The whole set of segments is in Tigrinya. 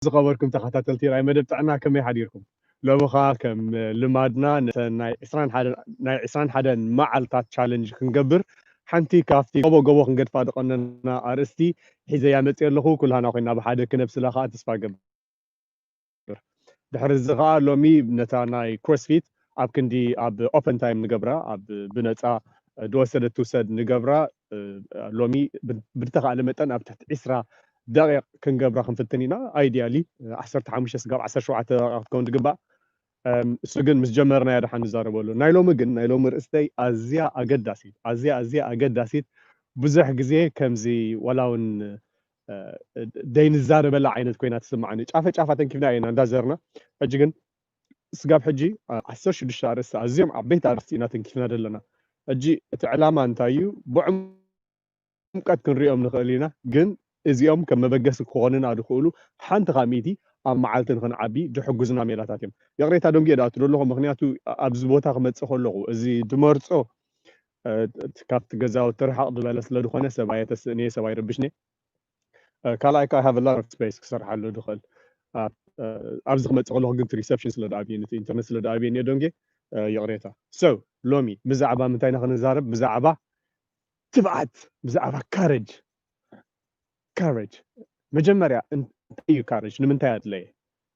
ዝኸበርኩም ተኸታተልቲ ራይ መደብ ጥዕና፣ ከመይ ሓዲርኩም? ሎሚ ኸኣ ከም ልማድና ነተን ናይ ዕስራን ሓደን ናይ ዕስራን ሓደን መዓልታት ቻለንጅ ክንገብር፣ ሓንቲ ካብቲ ጎቦ ጎቦ ክንገድፋ ዝቐነና ኣርእስቲ ሒዘያ መጽእ ኣለኹ። ኩላህና ኮይና ብሓደ ክነብስላ ኸኣ ተስፋ እገብር። ድሕሪ እዚ ኸኣ ሎሚ ነታ ናይ ክሮስፊት ኣብ ክንዲ ኣብ ኦፐን ታይም ንገብራ፣ ኣብ ብነጻ ዝወሰደት ትውሰድ ንገብራ። እ፣ ሎሚ ብ-፣ ብዝተኻእለ መጠን ኣብ ትሕቲ ዕስራ ደቂቕ ክንገብራ ክንፍትን ኢና። ኣይዲያሊ ዓሰርተ ሓሙሽተ ስጋብ ዓሰርተ ሸውዓተ ደቂቕ ክትከውን ትግባእ። እም፣ እሱ ግን ምስ ጀመርናዮ ደሓን ንዛረበሉ። ናይ ሎሚ ግን፣ ናይ ሎሚ ርእስተይ ኣዝያ ኣገዳሲት፣ ኣዝያ፣ ኣዝያ ኣገዳሲት፣ ብዙሕ ግዜ ከምዚ ዋላ እውን፣ እ፣ ደይንዛረበላ ዓይነት ኮይና ትስምዓኒ። ጫፈ ጫፋ ተንኪፍና ኢና እንዳዘርና። ሕጂ ግን ስጋብ ሕጂ፣ እ፣ ዓሰርተ ሽዱሽተ ኣርእስቲ፣ ኣዝዮም ዓበይቲ ኣርእስቲ ኢና ተንኪፍና ዘለና። ሕጂ እቲ ዕላማ እንታይ እዩ? ብዕምቀት ክንሪኦም ንኽእል ኢና፣ ግን እዚኦም ከም መበገሲ ክኾኑና ዝኽእሉ ሓንቲ ካብ ሚእቲ ኣብ መዓልቲ ንኽንዓቢ ዝሕግዙና ሜላታት እዮም። ይቕሬታ ደንጉየ ደኣ ትብሉ ኣለኹም፣ ምኽንያቱ ኣብዚ ቦታ ክመጽእ ከለኹ እዚ ዝመርጾ፣ እ፣ እቲ ካብቲ ገዛውቲ ርሕቕ ዝበለ ስለ ዝኾነ ሰብ ኣየተስእን እየ፣ ሰብ ኣይረብሽን እየ። እ፣ ካልኣይ ከኣ I have a lot of space ክሰርሓሉ ዝኽእል። ኣብ፣ እ፣ ኣብዚ ክመጽእ ከለኹ ግን እቲ ሪሰፕሽን ስለ ዝኣብየኒ፣ እቲ ኢንተርነት ስለ ዝኣብየኒ እየ ደንጉየ፣ እ፣ ይቕሬታ። So፣ ሎሚ ብዛዕባ ምንታይ ኢና ክንዛረብ? ብዛዕባ ትብዓት፣ ብዛዕባ ካረጅ። ካረጅ። መጀመርያ እንታይ እዩ ካረጅ? ንምንታይ ኣድለየ?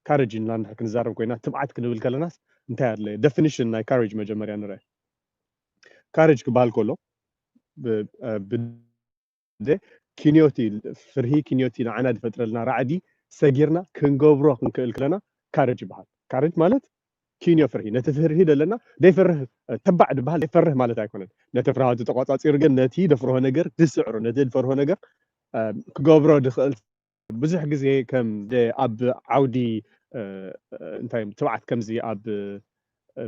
ካረጅ ኢልና እንድሕር ክንዛረብ ኮይና፣ ትብዓት ክንብል ከለናስ እንታይ ኣድለየ? ደፊኒሽን ናይ ካረጅ መጀመርያ ንርአ። ካረጅ ክበሃል ከሎ፣ ብ-፣ እ፣ ብደ-፣ ኪንዮቲ፣ ፍርሂ ኪንዮቲ ንዓና ዝፈጥረልና ራዕዲ ሰጊርና ክንገብሮ ክንክእል ከለና ካረጅ ይበሃል። ካረጅ ማለት ኪንዮ ፍርሂ፣ ነቲ ፍርሂ ዘለና ዘይፈርህ፣ እ፣ ተባዕ ዝበሃል ዘይፈርህ ማለት ኣይኮነን። ነቲ ፍርሃቱ ተቋጻጺሩ ግን ነቲ ደፍርሆ ነገር ዝስዕሮ፣ ነቲ ዝፈርሆ ነገር፣ እ፣ ክገብሮ ዝኽእል። ብዙሕ ግዜ ከም ደ-፣ ኣብ ዓውዲ፣ እ፣ እ፣ እንታይ እዮም፣ ትብዓት ከምዚ ኣብ፣ እ፣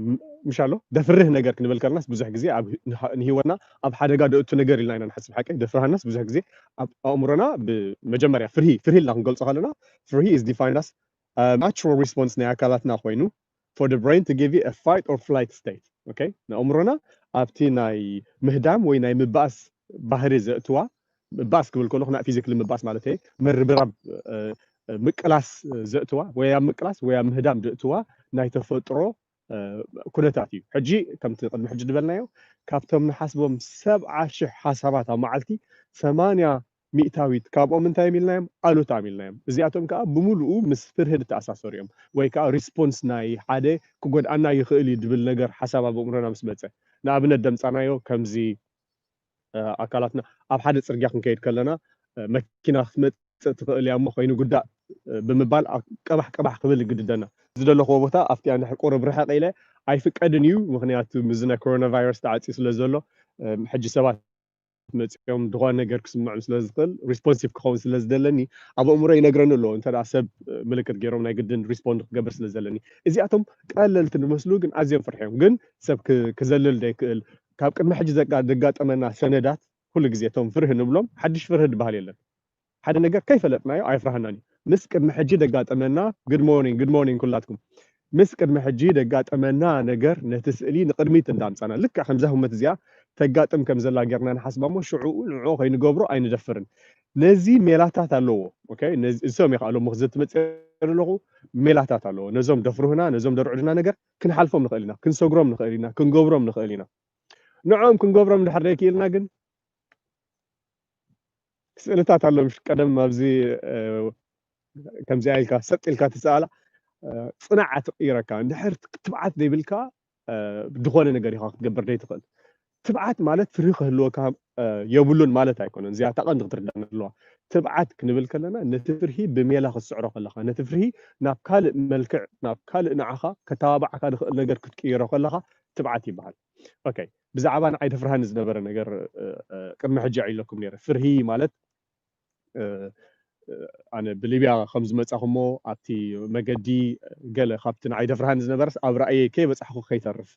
ም-፣ ምሽ ኣሎ፣ ደፍርህ ነገር ክንብል ከለናስ ብዙሕ ግዜ ኣብ ህ-፣ ንሃ-፣ ንህይወትና ኣብ ሓደጋ ደእቱ ነገር ኢልና ኢና ንሓስብ። ሓቀይ፣ ደፍርሃናስ ብዙሕ ግዜ ኣብ ኣእምሮና ብመጀመርያ ፍርሂ፣ ፍርሂ ኢልና ክንገልጾ ከለና፣ ፍርሂ is defined as፣ እ፣ natural response ናይ ኣካላትና ኮይኑ፣ for the brain to give you a fight or flight state። ኦኬ? ንኣእምሮና ኣብቲ ናይ ምህዳም ወይ ናይ ምባኣስ ባህሪ ዘእትዋ፣ ምባኣስ ክብል ከለኹ ናይ ፊዚክሊ ምባኣስ ማለት እየ፣ ምርብራብ፣ እ፣ እ፣ ምቅላስ፣ እ፣ ዘእትዋ፣ ወይ ኣብ ምቅላስ ወይ ኣብ ምህዳም ዘእትዋ ናይ ተፈጥሮ፣ እ፣ ኩነታት እዩ። ሕጂ ከምቲ ቅድሚ ሕጂ ዝበልናዮ፣ ካብቶም ንሓስቦም ሰብዓ ሽሕ ሓሳባት ኣብ መዓልቲ፣ ሰማንያ ሚእታዊት ካብኦም እንታይ እዮም ኢልናዮም? ኣሉታ እዮም ኢልናዮም። እዚኣቶም ከኣ ብምሉኡ ምስ ፍርሂ ዝተኣሳሰሩ እዮም። ወይ ከኣ ሪስፖንስ ናይ ሓደ ክጎድኣና ይኽእል እዩ ዝብል ነገር ሓሳብ ኣብ ኣእምሮና ምስ መጸ። ንኣብነት ደምጻናዮ ከምዚ፣ እ፣ ኣካላትና ኣብ ሓደ ጽርግያ ክንከይድ ከለና፣ እ፣ መኪና ክትመጽእ ትኽእል እያ እሞ ኮይኑ ጉዳእ፣ እ፣ ብምባል ኣ-፣ ቀባሕ ቀባሕ ክብል ይግድደና። ዝደለኽዎ ቦታ ኣብቲ እንድሕር ቁሩብ ርሕቕ ኢለ ኣይፍቀድን እዩ። ምኽንያቱ ምስዚ ናይ ኮሮና ቫይረስ ተዓጽዩ ስለ ዘሎ፣ እ፣ ሕጂ ሰባት መጺኦም ዝኾነ ነገር ክስምዖም ስለ ዝኽእል ሪስፖንሲቭ ክኸውን ስለ ዝደለኒ ኣብ ኣእምሮ ይነግረኒ ኣለዎ። እንተ ደኣ ሰብ፣ እ፣ ምልክት ገይሮም ናይ ግድን ሪስፖንድ ክገብር ስለ ዘለኒ። እዚኣቶም ቀለልቲ ዝመስሉ ግን ኣዝዮም ፍርሒ እዮም። ግን ሰብ ክ-፣ ክዘልል ዘይክእል፣ ካብ ቅድሚ ሕጂ ዘጋ-፣ ዘጋጠመና ሰነዳት ኩሉ ግዜ እቶም ፍርሂ ንብሎም፣ ሓድሽ ፍርሂ ዝበሃል የለን። ሓደ ነገር ከይፈለጥናዮ ኣይፍርሃናን እዩ። ምስ ቅድሚ ሕጂ ደጋጠመና፣ ጉድ ሞርኒንግ፣ ጉድ ሞርኒንግ ኩላትኩም። ምስ ቅድሚ ሕጂ ደጋጠመና ነገር ነቲ ስእሊ ንቕድሚት እንዳምጻና፣ ልክዕ ከምዛ ህሞት እዚኣ ተጋጥም ከም ዘላ ጌርና ንሓስባ እሞ፣ ሽዑኡ ንዕኡ ከይንገብሮ ኣይንደፍርን። ነዚ ሜላታት ኣለዎ። ኦኬ? ነዚ፣ እዚኦም እዮም ከኣ ሎሚ ክዘቲ መጽእ ዘለኹ፣ ሜላታት ኣለዎ። ነዞም ደፍርሁና፣ ነዞም ደርዕዱና ነገር ክንሓልፎም ንኽእል ኢና፣ ክንሰግሮም ንኽእል ኢና፣ ክንገብሮም ንኽእል ኢና። ንዕኦም ክንገብሮም እንድሕር ዘይክኢልና ግን፣ ስእልታት ኣሎ፣ ምሽ ቀደም ኣብዚ፣ እ፣ ከምዚኣ ኢልካ ሰጥ ኢልካ ትሰኣላ፣ እ፣ ጽናዕ ትቕይረካ። እንድሕር ትብዓት ዘይብልካ፣ እ፣ ዝኾነ ነገር ኢኻ ክትገብር ዘይትኽእል። ትብዓት ማለት ፍርሂ ክህልወካ፣ እ፣ የብሉን ማለት ኣይኮነን። እዚኣ እታ ቀንዲ ክትርዳእና ኣለዋ። ትብዓት ክንብል ከለና ነቲ ፍርሂ ብሜላ ክትስዕሮ ከለኻ፣ ነቲ ፍርሂ ናብ ካልእ መልክዕ፣ ናብ ካልእ ንዓኻ ከተባብዓካ ዝኽእል ነገር ክትቅይሮ ከለኻ ትብዓት ይበሃል። ኦኬ፣ ብዛዕባ ንዓይ ደፍርሃኒ ዝነበረ ነገር፣ እ፣ እ፣ ቅድሚ ሕጂ ኣዕሊለኩም ነይረ። ፍርሂ ማለት፣ እ፣ እ፣ ኣነ ብሊብያ ከም ዝመጻኹሞ ኣብቲ መገዲ ገለ ካብቲ ንዓይ ደፍርሃኒ ዝነበረስ ኣብ ራእየይ ከይበጻሕኩ ከይተርፍ።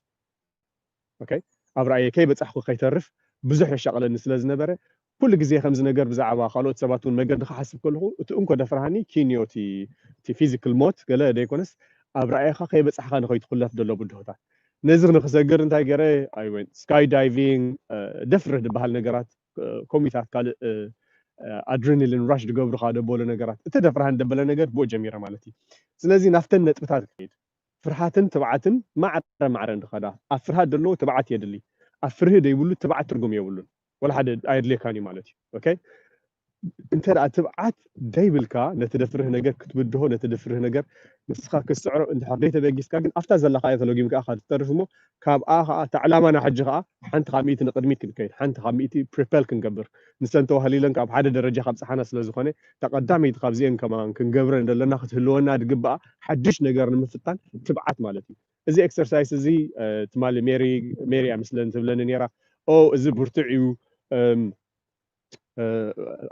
ኦኬ፣ ኣብ ራእየይ ከይበጻሕኩ ከይተርፍ ብዙሕ የሻቕለኒ ስለ ዝነበረ፣ ኩሉ ግዜ ከምዚ ነገር ብዛዕባ ካልኦት ሰባት እውን መገዲ ክሓስብ ከለኹ፣ እቲ እንኮ ደፍርሃኒ ኪንዮ፣ እቲ፣ እቲ ፊዚካል ሞት ገለ ዘይኮነስ፣ ኣብ ራእይኻ ከይበጻሕካ ንኸይትኹለፍ ዘሎ ብድሆታት። ነዚ ንኽሰግር እንታይ ገይረ? I went ስካይ ዳይቪንግ፣ እ፣ ደፍርህ ዝበሃል ነገራት፣ እ፣ ኮሚታት ካልእ፣ እ፣ ኣድሬናሊን ራሽ ዝገብሩካ ደበሎ ነገራት፣ እቲ ደፍርሃን ደበለ ነገር ብኡ ጀሚረ ማለት እዩ። ስለዚ ናብተን ነጥብታት ክኸይድ፣ ፍርሃትን ትብዓትን ማዕረ ማዕረ እንድኸዳ፣ ኣብ ፍርሃት ዘለዎ ትብዓት የድሊ፣ ኣብ ፍርሂ ዘይብሉ ትብዓት ትርጉም የብሉን፣ ወላ ሓደ ኣየድልየካን እዩ ማለት እዩ። ኦኬ፣ እንተ ደኣ ትብዓት ደይብልካ፣ ነቲ ደፍርህ ነገር ክትብድሆ፣ ነቲ ደፍርህ ነገር ንስኻ ክትስዕሮ እንድሕር ደይተበጊስካ ግን፣ ኣብታ ዘለኻዮ ተለጊምካ ኢኻ ትተርፍ እሞ፣ ካብኣ ኸዓ እታ ዕላማና ሕጂ ኸዓ ሓንቲ ካብ ሚእቲ ንቕድሚት ክንከይድ፣ ሓንቲ ካብ ሚእቲ ፕሪፐል ክንገብር፣ ንሰን ተዋህሊለን ካብ ሓደ ደረጃ ካብ ጸሓና ስለ ዝኾነ፣ እታ ቀዳመይቲ ካብዚአን ከማን ክንገብረን ዘለና ክትህልወና ዝግብኣ ሓድሽ ነገር ንምፍታን ትብዓት ማለት እዩ። እዚ ኤክሰርሳይስ እዚ ትማሊ ሜሪ ሜሪ እያ ምስለን ትብለኒ ነይራ። ኦ፣ እዚ ብርቱዕ እዩ፣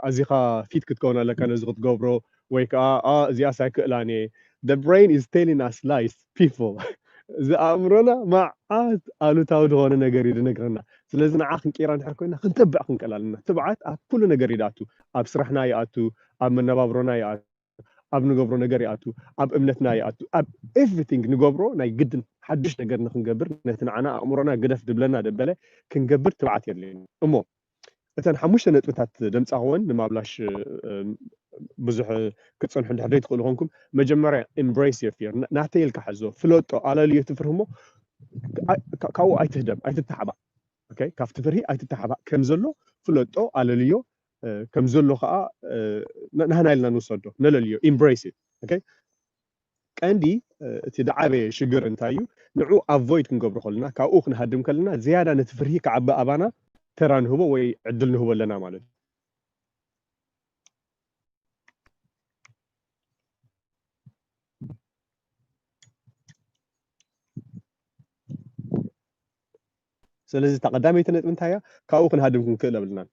ኣዚኻ ፊት ክትከውን ኣለካ ነዚ ክትገብሮ፣ ወይ ከዓ እዚኣስ ኣይክእላን እየ። The brain is telling us lies, people. እዚ ኣእምሮና መዓት ኣሉታዊ ዝኾነ ነገር እዩ ዝነግረና። ስለዚ ንዓ ክንቀይራ እንድሕር ኮይና ክንተብዕ ክንቀል ኣለና። ትብዓት ኣብ ኩሉ ነገር እዩ ዝኣቱ፣ ኣብ ስራሕና ይኣቱ፣ ኣብ መነባብሮና ይኣቱ፣ ኣብ ንገብሮ ነገር ይኣቱ፣ ኣብ እምነትና ይኣቱ፣ ኣብ ኤቭሪቲንግ ንገብሮ ናይ ግድን ሓድሽ ነገር ንክንገብር ነቲ ንዓና ኣእምሮና ግደፍ ድብለና ደበለ ክንገብር ትብዓት የድልየና እሞ እተን ሓሙሽተ ነጥብታት ደምፃኽወን ንማብላሽ ብዙሕ ክትፀንሑ እንድሕር ዘይትኽእሉ ኮንኩም፣ መጀመርያ embrace your fear፣ ናተይ ኢልካ ሕዞ፣ ፍለጦ፣ ኣለልዮ እቲ ፍርሂ እሞ ካብኡ ኣይትህደም፣ ኣይትተሓባእ። ካብቲ ፍርሂ ኣይትተሓባእ፣ ከም ዘሎ ፍለጦ፣ ኣለልዮ፣ ከም ዘሎ ከዓ ናህና ኢልና ንውሰዶ፣ ነለልዮ፣ embrace it። ቀንዲ እቲ ዝዓበየ ሽግር እንታይ እዩ? ንዑ ኣቮይድ ክንገብሮ ከለና፣ ካብኡ ክንሃድም ከለና ዝያዳ ነቲ ፍርሂ ክዓቢ ኣባና ተራ ንህቦ ወይ ዕድል ንህቦ ኣለና ማለት እዩ። ስለዚ እታ ቀዳመይቲ ነጥቢ እንታይ እያ? ካብኡ ክንሃድም ክንክእል የብልናን።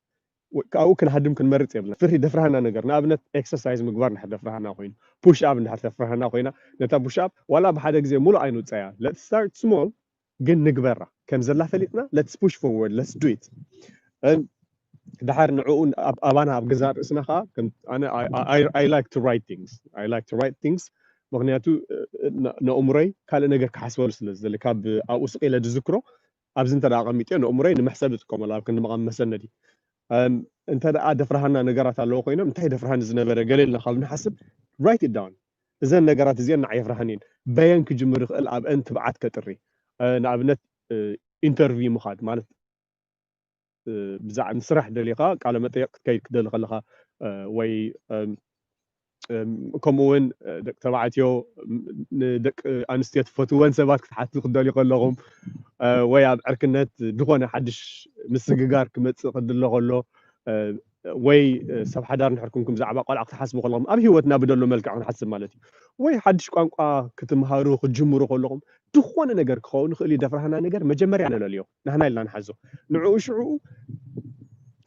ካብኡ ክንሃድም ክንመርፅ የብልና። ፍርሂ ደፍርሃና ነገር፣ ንኣብነት ኤክሰርሳይዝ ምግባር እንድሕር ደፍርሃና ኮይኑ፣ ፑሽ ኣፕ እንድሕር ተፍርሃና ኮይና፣ ነታ ፑሽ ኣፕ ዋላ ብሓደ ግዜ ሙሉእ ኣይንውፀያ። Let's start small፣ ግን ንግበራ። ከም ዘላ ፈሊጥና፣ let's push forward, let's do it። ደሓር ንዕኡ ኣባና ኣብ ገዛእ ርእስና ከዓ ኣነ I like to write things, I like to write things። ምክንያቱ ነእምሮይ ካልእ ነገር ክሓስበሉ ስለ ዝደሊ፣ ካብ ኣብኡ ስቕ ኢለ ዝዝክሮ ኣብዚ እንተ ኣቐሚጥዮ ነእምሮይ ንምሕሰብ ዝጥቀመሉ ኣብ ክንዲ መቐመ መሰነዲ። እንተ ደኣ ደፍርሃና ነገራት ኣለዎ ኮይኖም፣ እንታይ ደፍርሃኒ ዝነበረ ገለ ኢልና ካብ ንሓስብ፣ write it down። እዘን ነገራት እዚአን ንዓይ የፍርሃኒ እየን። በየን ክጅምር ይኽእል? ኣብአን ትብዓት ከጥሪ። ንኣብነት ኢንተርቪው ምኻድ ማለት፣ ብዛዕባ ንስራሕ ደሊኻ ቃለ መጠየቅ ክትከይድ ክትደሊ ከለኻ፣ ወይ ከምኡ እውን ደቂ ተባዕትዮ ንደቂ ኣንስትዮ ትፈትወን ሰባት ክትሓቱ ክትደልዩ ከለኹም፣ ወይ ኣብ ዕርክነት ዝኾነ ሓድሽ ምስግጋር ክመፅእ ክድሎ ከሎ፣ ወይ ሰብ ሓዳር እንድሕር ኩንኩም ብዛዕባ ቆልዓ ክትሓስቡ ከለኹም፣ ኣብ ህይወትና ብደሎ መልክዕ ክንሓስብ ማለት እዩ። ወይ ሓድሽ ቋንቋ ክትምሃሩ ክትጅምሩ ከለኹም፣ ዝኾነ ነገር ክኸውን ይኽእል እዩ። ደፍርሃና ነገር መጀመርያ ነለልዮ፣ ናህና ኢልና ንሓዞ። ንዕኡ ሽዕኡ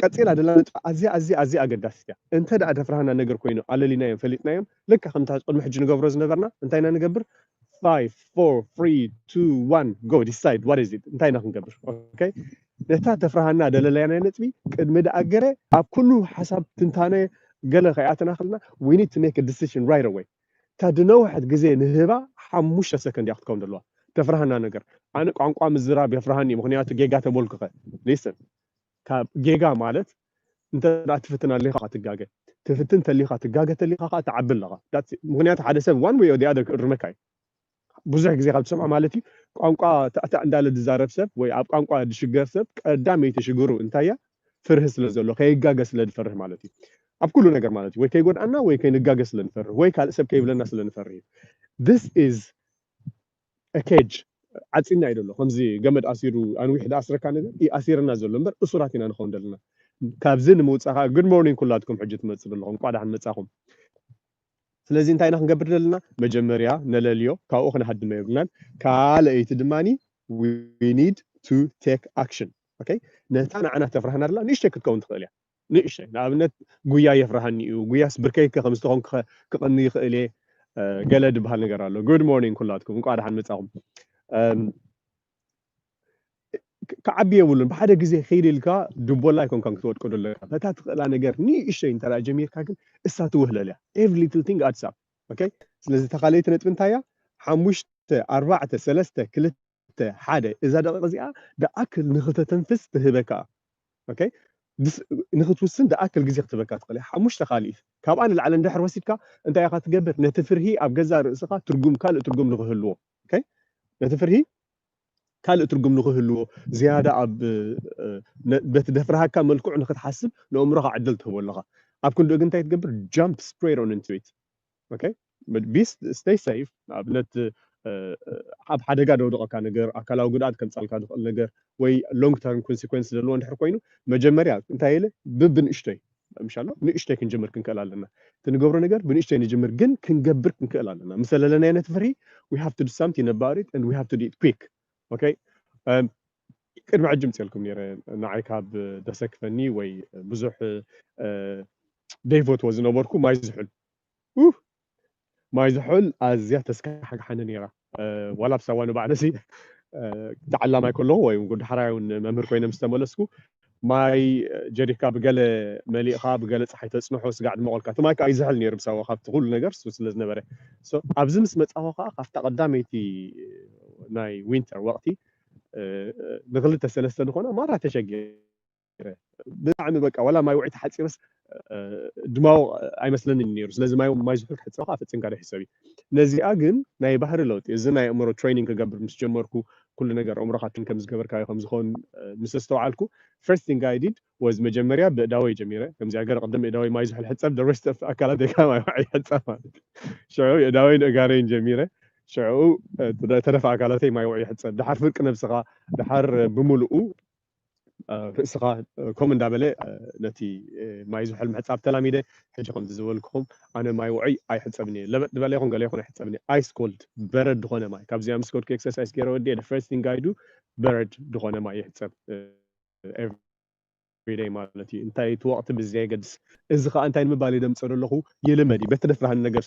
ቀፂላ ደላ ነጥቢ ኣዝያ ኣዝያ ኣዝያ ኣገዳሲት እያ። እንተ ደኣ ደፍርሃና ነገር ኮይኑ ኣለሊናዮም ፈሊጥናዮም፣ ልክዕ ከምታ ቅድሚ ሕጂ ንገብሮ ዝነበርና እንታይ ኢና ንገብር? Five, four, three, two, one, go, decide, what is it? እንታይ ኢና ክንገብር? ኦኬ፣ ነታ ተፍርሃና ደለለያና ነጥቢ ቅድሚ ደኣ ገረ ኣብ ኩሉ ሓሳብ ትንታነ ገለ ከይኣተና ከለና፣ we need to make a decision right away። እታ ድነውሐት ግዜ ንህባ ሓሙሽተ ሰከንድ እያ ክትከውን ዘለዋ። ተፍርሃና ነገር፣ ኣነ ቋንቋ ምዝራብ የፍርሃኒ፣ ምክንያቱ ጌጋ ተበልኩኸ። ሊስን፣ ካብ ጌጋ ማለት እንተ ደኣ ትፍትን ኣሊኻ ትጋገ፣ ትፍትን ተሊኻ ትጋገ ተሊኻ ከዓ ትዓቢ ኣለኻ። ምክንያቱ ሓደ ሰብ one way or the other ክእርመካ እዩ። ብዙሕ ግዜ ካብ ትሰምዖ ማለት እዩ፣ ቋንቋ ታእታእ እንዳለ ዝዛረብ ሰብ ወይ ኣብ ቋንቋ ዝሽገር ሰብ ቀዳመይቲ ሽግሩ እንታይ እያ? ፍርሂ ስለ ዘሎ፣ ከይጋገ ስለ ዝፈርህ ማለት እዩ። ኣብ ኩሉ ነገር ማለት እዩ፣ ወይ ከይጎድኣና ወይ ከይንጋገ ስለ ንፈርህ ወይ ካልእ ሰብ ከይብለና ስለ ንፈርህ እዩ። This is a cage፣ ዓፂና እዩ ዘሎ፣ ከምዚ ገመድ ኣሲሩ ኣንዊሕ ዝኣስረካ ነገር እዩ ኣሲርና ዘሎ እምበር እሱራት ኢና ንኸውን ዘለና። ካብዚ ንምውፃእ ከዓ good morning ኩላትኩም ሕጂ ትመፅእ ዘለኹም፣ እንቋዕ ደሓን መፃኹም። ስለዚ እንታይ ኢና ክንገብር ዘለና? መጀመርያ ነለልዮ፣ ካብኡ ክንሃድመ የብልናን። ካልኣይቲ ድማ we need to take action። ኦኬ፣ ነታ ንዓና ተፍርሃና ደላ ንእሽተይ ክትከውን ትኽእል እያ። ንእሽተይ ንኣብነት ጉያ የፍርሃኒ እዩ፣ ጉያስ ብርከይከ ከም ዝተኾንኩ ክቐኒ ይኽእል እየ፣ ገለ ዝበሃል ነገር ኣሎ። Good morning ኩላትኩም፣ እንቋዕ ደሓን መጻኹም። ክዓቢ የብሉን። ብሓደ ግዜ ከይድ ኢልካ ድቦላ ኣይኮንካን ክትወድቆ ዘለካ። በታ ትኽእላ ነገር ንእሽተይ እንተ ደኣ ጀሚርካ ግን እሳ ትውህለል እያ። Every little thing adds up። ኦኬ፣ ስለዚ እታ ካልኣይቲ ነጥቢ እንታይ እያ? ሓሙሽተ፣ ኣርባዕተ፣ ሰለስተ፣ ክልተ፣ ሓደ። እዛ ደቂቕ እዚኣ ደኣክል ንኽተተንፍስ ትህበካ። ኦኬ፣ ንክትውስን ደኣክል ግዜ ክትበካ ትኽእል እያ። ሓሙሽተ ካልኢት ካብኣ ንላዕሊ እንድሕር ወሲድካ እንታይ ኢኻ ትገብር? ነቲ ፍርሂ ኣብ ገዛ ርእስኻ ትርጉም ካልእ ትርጉም ንክህልዎ okay? ነቲ ፍርሂ ካልእ ትርጉም ንክህልዎ ዝያዳ ኣብ በቲ ደፍርሃካ መልክዑ ንክትሓስብ ንእምሮኻ ዕድል ትህቦ ኣለኻ። ኣብ ክንድኡ ግን እንታይ ትገብር? Jump straight on into it okay? Be stay safe ንኣብነት ኣብ ሓደጋ ደውደቐካ ነገር ኣካላዊ ጉድኣት ከምፃልካ ዝኽእል ነገር ወይ long term consequence ዘለዎ እንድሕር ኮይኑ መጀመርያ እንታይ ኢለ ብብንእሽተይ ምሻሎ ንእሽተይ ክንጀምር ክንክእል ኣለና። እቲ ንገብሮ ነገር ብንእሽተይ ንጅምር ግን ክንገብር ክንክእል ኣለና። ምስ ዘለለናዮ ነቲ ፍርሂ we have to do something about it and we have to do it quick okay? ቅድሚ ሕጂ ምፅልኩም ነረ ንዓይ ካብ ደሰክፈኒ ወይ ብዙሕ ደይፈትዎ ዝነበርኩ ማይ ዝሑል ማይ ዝሑል ኣዝያ ተስካሕክሓኒ ነይራ። ዋላ ኣብ ሳዋ ንባዕለሲ ተዓላማይ ከለኹ ወይ እውን ዳሕራይ እውን መምህር ኮይነ ምስ ተመለስኩ ማይ ጀሪካ ብገለ መሊእኻ ብገለ ፀሓይ ተፅንሖ ስጋዕ ድመቐልካ እቲ ማይ ከዓ ይዝሕል ነይሩ ብሳዋ ካብቲ ኩሉ ነገር እሱ ስለ ዝነበረ ኣብዚ ምስ መፃኹ ከዓ ካብታ ቀዳመይቲ ናይ ዊንተር ወቅቲ ንክልተ ሰለስተ ዝኾና ማራ ተሸጊረ ብጣዕሚ በቃ ዋላ ማይ ውዒ ተሓፂረስ ድማው ኣይመስለንን ነይሩ ስለዚ ማይ ማይ ዝሑል ክሕፀብ ከዓ ፈፂምካ ዶ ሕሰብ እዩ ነዚኣ ግን ናይ ባህሪ ለውጢ እዚ ናይ ኣእምሮ training ክገብር ምስ ጀመርኩ ኩሉ ነገር ኣእምሮኻ train ከም ዝገበርካዮ ከም ዝኸውን ምስ ኣስተውዓልኩ first thing I did was መጀመርያ ብእዳወይ ጀሚረ ከምዚኣ ገረ ቅድም እዳወይ ማይ ዝሑል ሕፀብ the rest of ኣካላተይ ከዓ ማይ ውዒ ሕፀብ ማለት ሽዑ እዳወይን እጋረይን ጀሚረ ሽዑ ተረፈ ኣካላተይ ማይ ውዒ ሕፀብ ድሓር ፍርቂ ነብስኻ ድሓር ብምልኡ ርእስኻ ከምኡ እንዳበለ ነቲ ማይ ዝሑል ምሕፃብ ተላሚደ ሕጂ ከምዚ ዝበልኩኹም ኣነ ማይ ውዑይ ኣይሕፀብን እየ ለበጥ ዝበለ ይኹን ገለ ይኹን ኣይሕፀብን እየ ice cold በረድ ዝኾነ ማይ ካብዚኣ ምስ ከድኩ exercise ገይረ ወዲየ the first thing I do በረድ ዝኾነ ማይ ይሕፀብ everyday ማለት እዩ እንታይ እቲ ወቅቲ ብዘየገድስ እዚ ከዓ እንታይ ንምባል ይደምፀ ዘለኹ ይልመድ እዩ በቲ ደፍራህን ነገር